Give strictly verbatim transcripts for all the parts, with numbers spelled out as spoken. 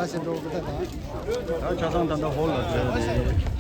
ད་ཆ་ཚང་ད་ལྟ་ཧོལ་ལ་འཛུལ་རེད།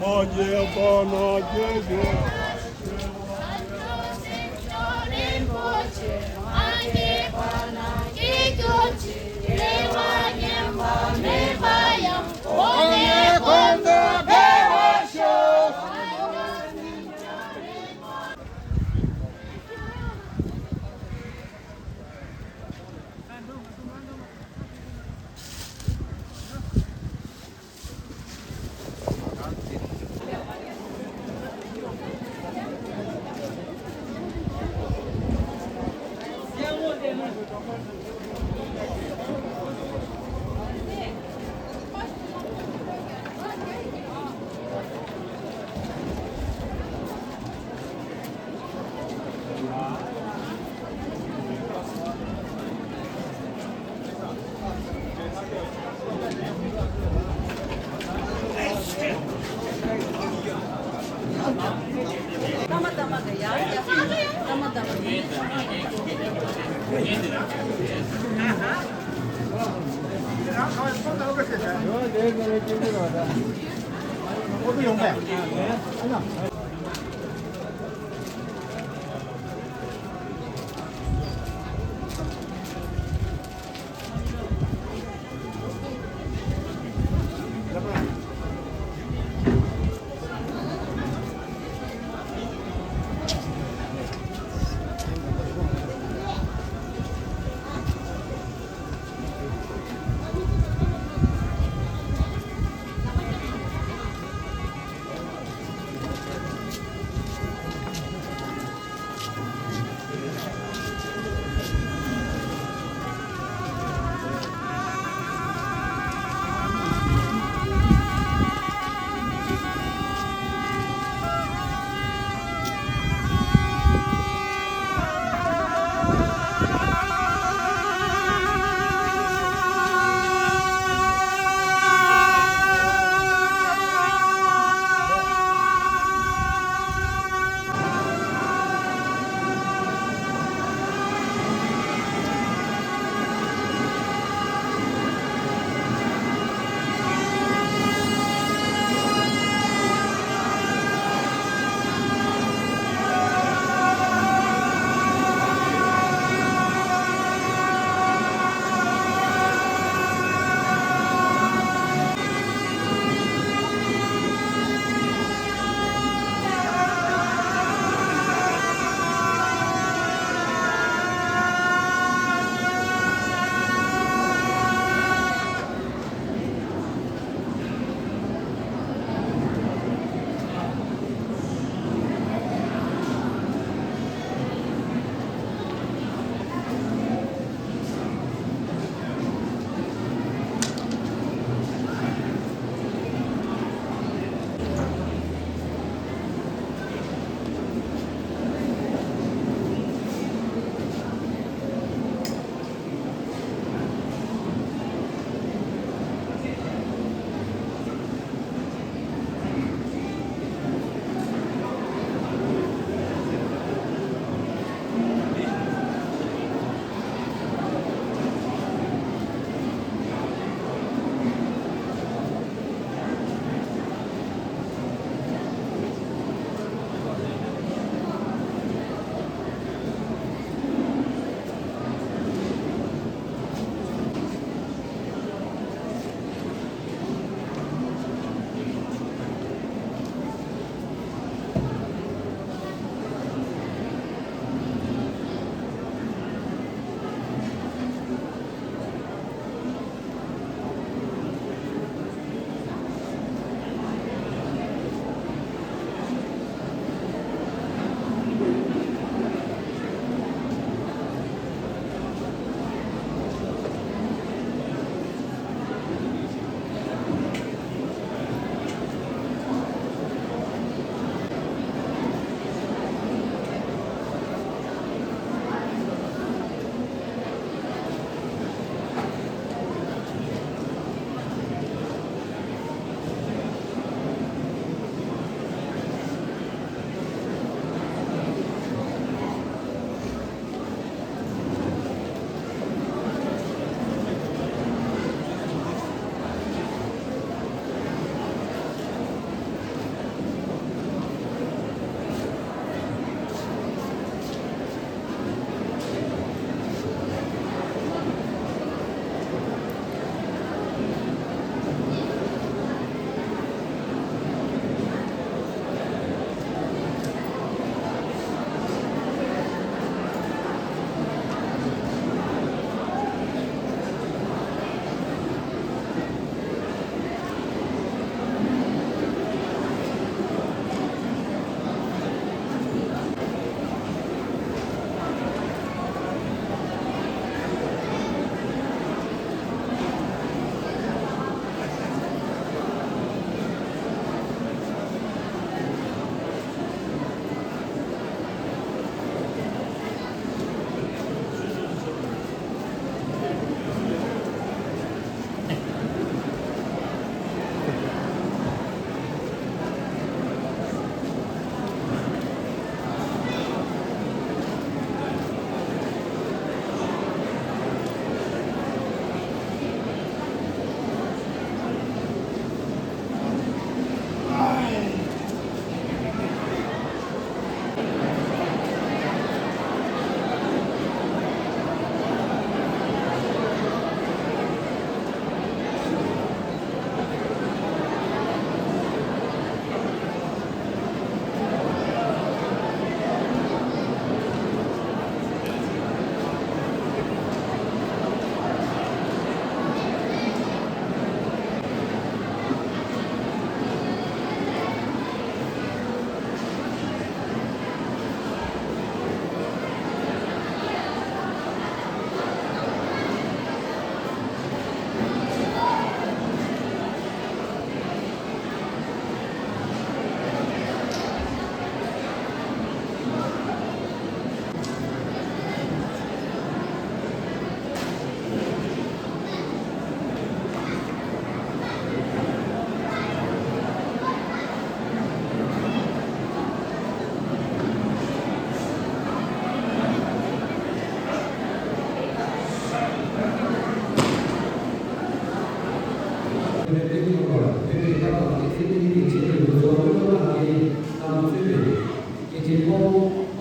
མ་སྐྱེས་པ་ན་སྐྱེ་གྱུར།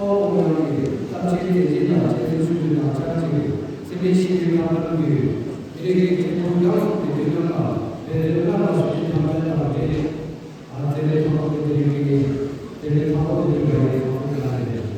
ཨོ་ཝེ་ཡི་རླབས་ཆེན་དེ་བཞིན་དང་ཆེད་དུ་ཞུ་རྒྱུ་དང་ཆབས་ཅིག་སེམས་ཅན་ཞི་བདེའི་ཁ་ཕྱོགས་ཀྱི་མི་རིགས་ཀྱི་ཁྱད་ཆོས་ཡོངས་སུ་རྫོགས་པའི་དོན་དམ་ལ་བོད་དོན་བླ་ན་མེད་པའི་དམ་བཅའ་དང་འབྲེལ། ཨ་དེ་ནས་ཐོག་མར་དེ་རིང་གི་དེ་ནས་ཐོག་མར་དེ་རིང་གི་ཚོགས་འདུ་ནང་ནས།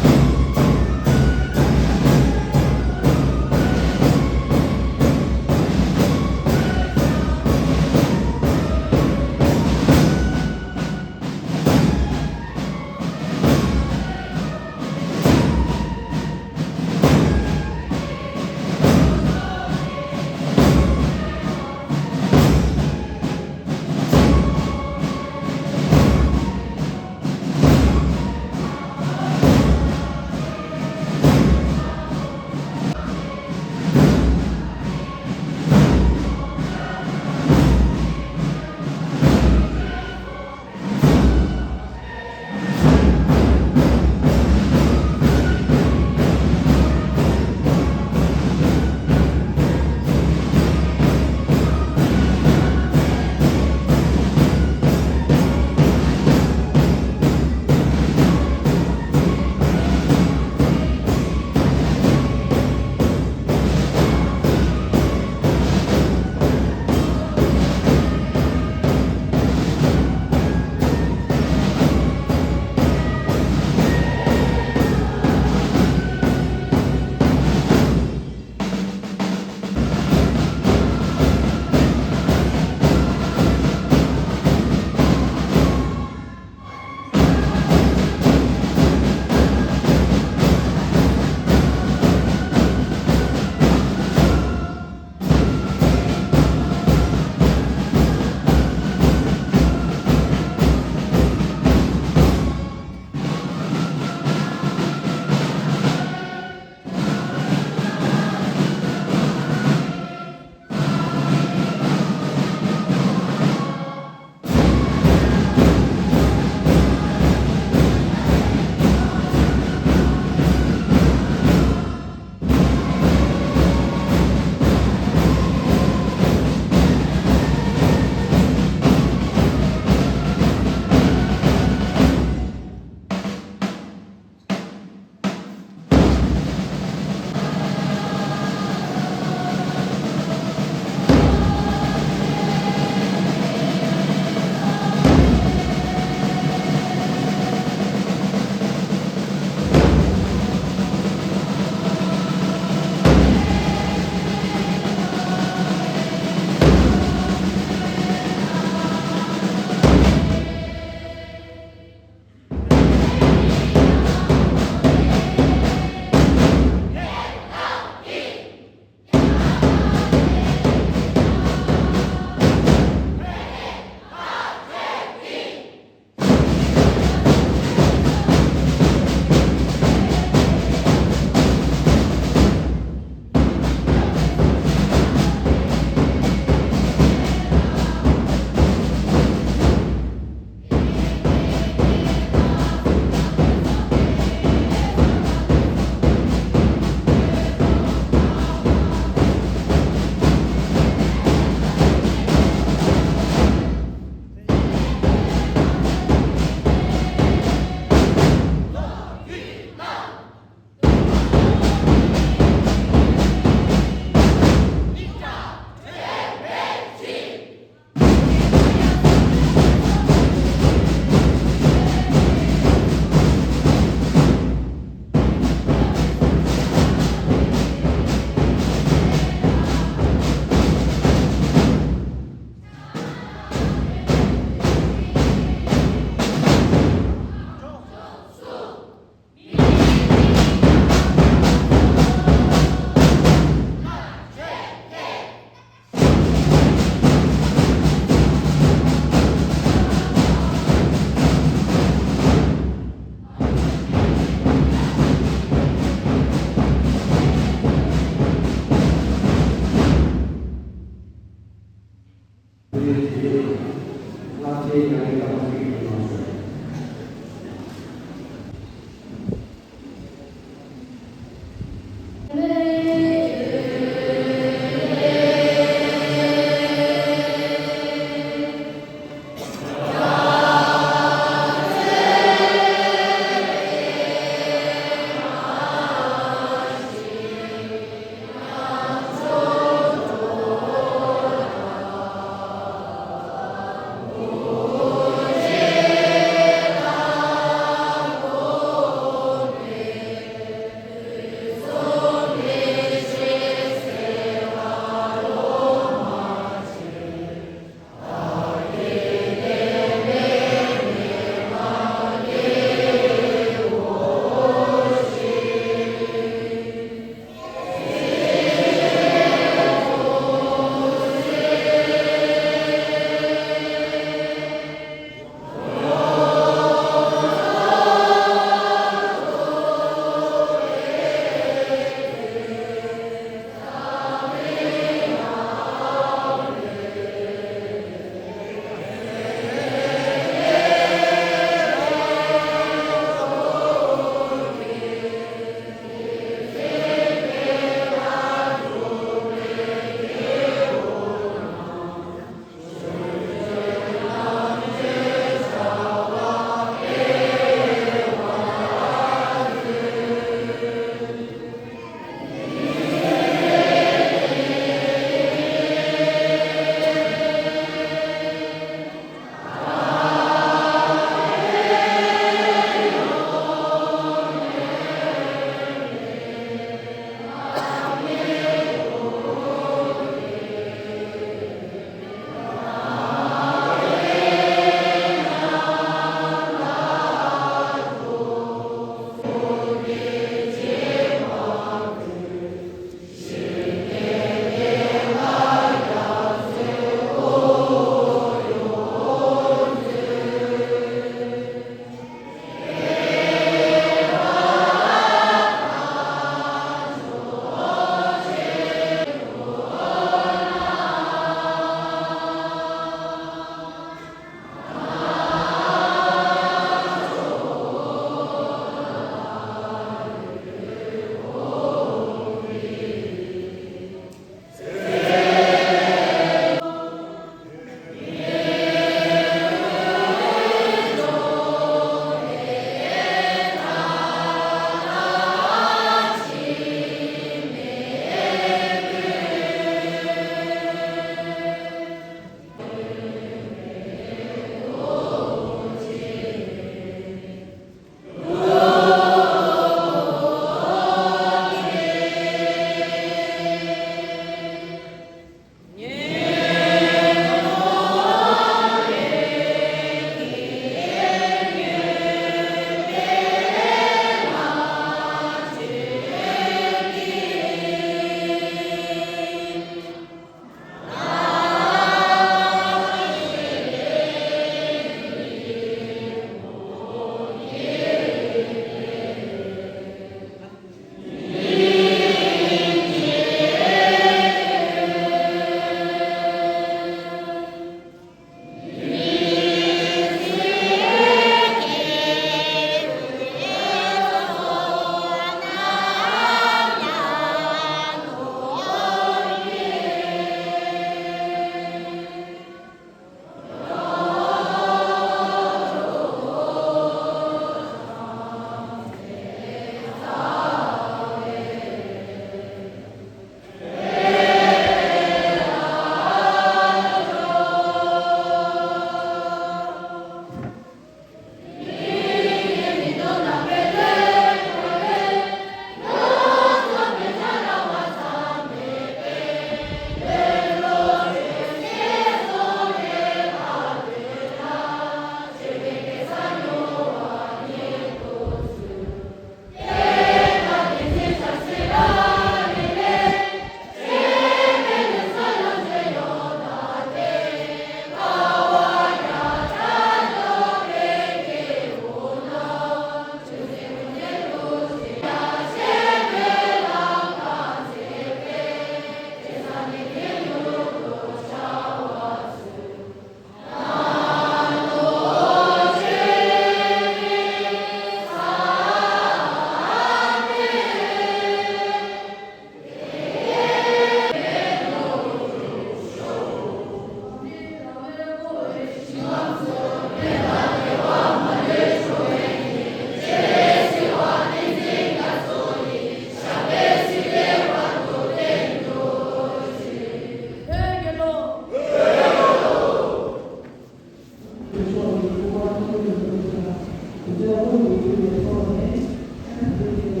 དུས་ཚོད་སྐོར་གྱི་ཡུལ་ནས་ཐོག་ནས་ཨ་ནི་དེ་ལ་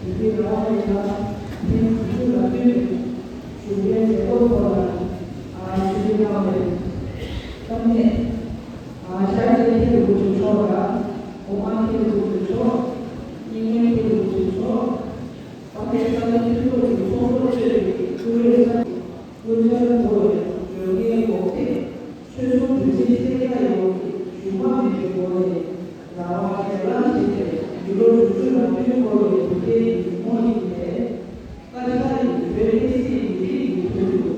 དེ་དུས་རང་དབང་ལས་ཀ་ཐེངས་དུས་ཚོད་ལ་བསྟུན་ནས་ཞུགས་པའི་ལས་སྒོ་ཐོག་ལ་ཨ་ཞུ་རྒྱུ་གནང་བའི་གཏམ་གནད་ཨ་ཤར་རྒྱས་མཁན་རིན་པོ་ཆེ་མཆོག་དང་། གོང་མ་མཁན་རིན་པོ་ཆེ་མཆོག་གཉིས་སྨན་མཁན་རིན་པོ་ཆེ་མཆོག་དཔལ་ལྡན་ས་གནས་མཐུན་ཚོགས་ཀྱི་ཚོགས་གཙོ་མཆོག་གིས་ཀྲུའུ་ཝེ་ས་གནས་སྔོན་བྱོན་གོ་བའི་སྒྲོན་མེའི་འགོག་ཐེག་ཆོས་གསུམ་གྲུབ་ཆེན་གསལ་རྒྱལ་ཡོངས་ཀྱི་ཞུ་མ་མེད་པའི་སྒོ་ནས་རང་དབང་སྒེར་ལངས་བྱས་ཏེ་ཡུལ་ལོ་དྲུག་ཅུ་ལ་བསྟུན་དགོས་པའི་དུས་དྲན་གྱི་ཉིན་མོ་ཡིན་པས། བཀའ་ཤག་གིས་བོད་སྡེ་སྲིད་མི་རིགས་ཀྱི་དོན་དུ་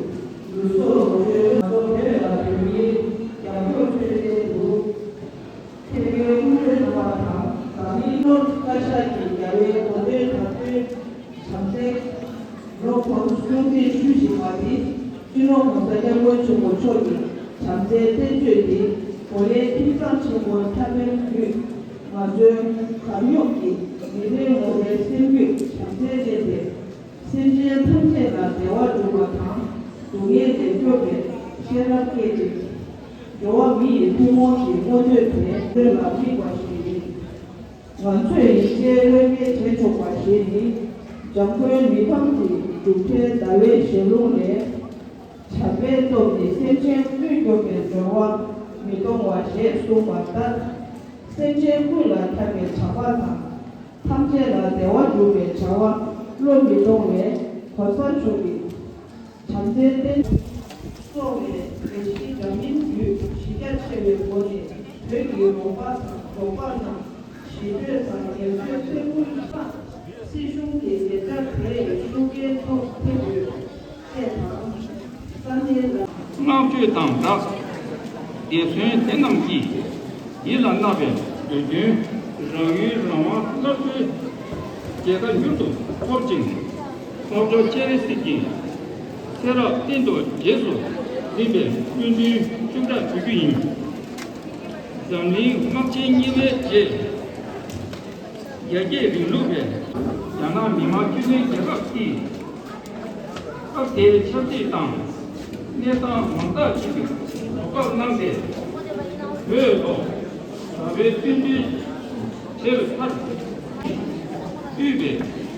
ལུས་སྲོག་ལོངས་སྤྱོད་ང་ཚོ་བོད་ལ་བོད་མིའི་རྒྱབ་སྐྱོར་མཆོད་རྟེན་དུ། མཁན་པོའི་དབུ་ཁྲིད་གནང་བ་དང་འཛམ་གླིང་ལོ་བཀའ་ཤག་གི་རྒྱལ་བའི་གོ་སྟོན་དང་བསྟུན་བྱམས་བརྩེའི་ལོ་འཁོར་སྲུང་བརྩི་ཞུ་བཞིན་པ་འདི་སྤྱི་ནོར་༸གོང་ས་༸སྐྱབས་མགོན་ཆེན་པོ་མཆོག་གི་བྱམས་བརྩེའི་བསྟན་བཅོས་འདི་གོ་ལའི་ཁྱིམ་ཚང་ཆེན་པོ་འཁྲབ་སྟོན་བརྒྱུད་ང་ཚོའི་གར་གཡོག་གི་མི་ལུས་ངོ་བོའི་སེམས་རྒྱུད་བྱམས་བརྩེའི་གནས་ཏེ། སེམས་ཅན་ཐམས་ཅད་ལ་བདེ་བ་སྒྲུབ་པ་དང་སྡུག་བསྔལ་ལས་སྐྱོབ་པའི་བཤེས་རབ་སྐད་ཅིག་འགྲོ་བ་མི་ཡི་ཐུན་མོང་གི་བསྔོ་འདོད་དེ་བོད་ལ་དམིགས་པ་ཞིག་ཡིན། ང་ཚོས་ཡིད་ཆེས་བློས་འགེལ་བྱེད་ཆོག་པ་ཞིག་ནི། འཇམ་མགོན་མི་ཕམ་གྱི་སྒྲུབ་གྲྭའི་ཟླ་བའི་ཞལ་ལུང་ལས། བྱམས་པའི་སྟོབས་ནི་སེམས་ཅན་ཀུན་སྐྱོབ་པའི་སྦྱོར་བ་མི་གཏོང་བ་ཞེས་གསུངས་པ་ལྟར། སེམས་ཅན་ཀུན་ལ་ཁྱབ་པའི་བྱམས་པ་དང་། ཐམས་ཅད་ལ་བདེ་བ་སྒྲུབ་པའི་བྱ་བ་བློ་མི་གཏོང་བའི་གོ་ས་མཆོག་གི་བྱམས་བརྩེའི་རྟེན་སོགས་ནས་རྒྱལ་སྤྱིའི་འདྲ་མིན་བརྒྱུད་གཞི་རྒྱ་ཆེ་བའི་སྒོ་ནས་བོད་ཀྱི་རོགས་པ་དང་རོགས་པ་རྣམས་ཞི་གྲོས་དང་ངལ་རྩོལ་ཐོན་ཁུངས་ཁག་སྲིད་གཞུང་གི་ལས་འཆར་དེའི་བློ་འགེལ་ཐོག་ཐེབས་ཡོད། བསྔགས་བརྗོད་དང་སྦྲགས། འདས་གསོན་དེ་རྣམས་ཀྱིས་ཡིད་ལ་བརྣག་པའི་འདོད་འདུན། རང་ཡུལ་རང་དབང་སླར་གསོའི་རྒྱལ་ཁ་མྱུར་དུ་སྐོར་ཅིང་། འཕགས་མཆོག་སྤྱན་རས་གཟིགས་ཀྱི་ཚེ་རབས་གཏན་དུ་རྗེས་སུ་འཛིན་པའི་སྨོན་འདུན་ཤུགས་དྲག་ཞུ་རྒྱུ་ཡིན། འཛམ་གླིང་དམག་ཆེན་གཉིས་པའི་རྗེས། རྒྱ་སྐྱེད་རིང་ལུགས་པས་རྒྱ་ནག་མི་དམངས་སྤྱི་མཐུན་རྒྱལ་ཁབ་ཀྱིས་སྐབས་དེའི་ཆབ་སྲིད་དང་གནས་སྟངས་མང་དག་ཅིག་གི་རོགས་སྐྱོར་གནང་སྟེ། བོད་ཐོག་དགྲ་བོའི་བསྟུན་གྲོས་བྱས་པའི་མཐར། དབུས་པའི་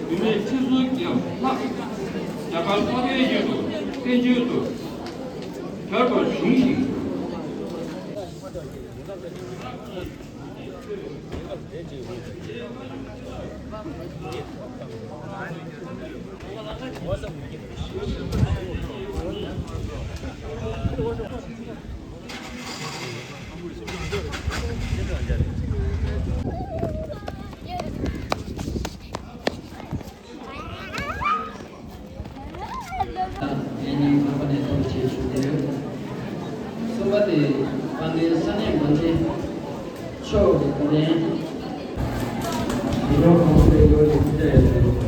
བུད་མེད་ཁྲི་ཟུར་བརྒྱ་ལྷག་རྒྱ་གར་གསར་པའི་ཡུལ་དུ་བཙན་བྱོལ་དུ་གྱར་བར་ཞུགས་ཤིང་། ཨེ་ནི་ཁ་པ་ནས་ཐོབ་ཆེད་ཞུ་གི་ཡོད། གསུམ་པ་དེ་དཔལ་ལྡན་ས་གནས་འགོ་འཛིན་མཆོག་གི་གོ་ལན། མི་རོགས་གོང་འཕེལ་ཡོད་ལས་ཀྱི་ཡོད།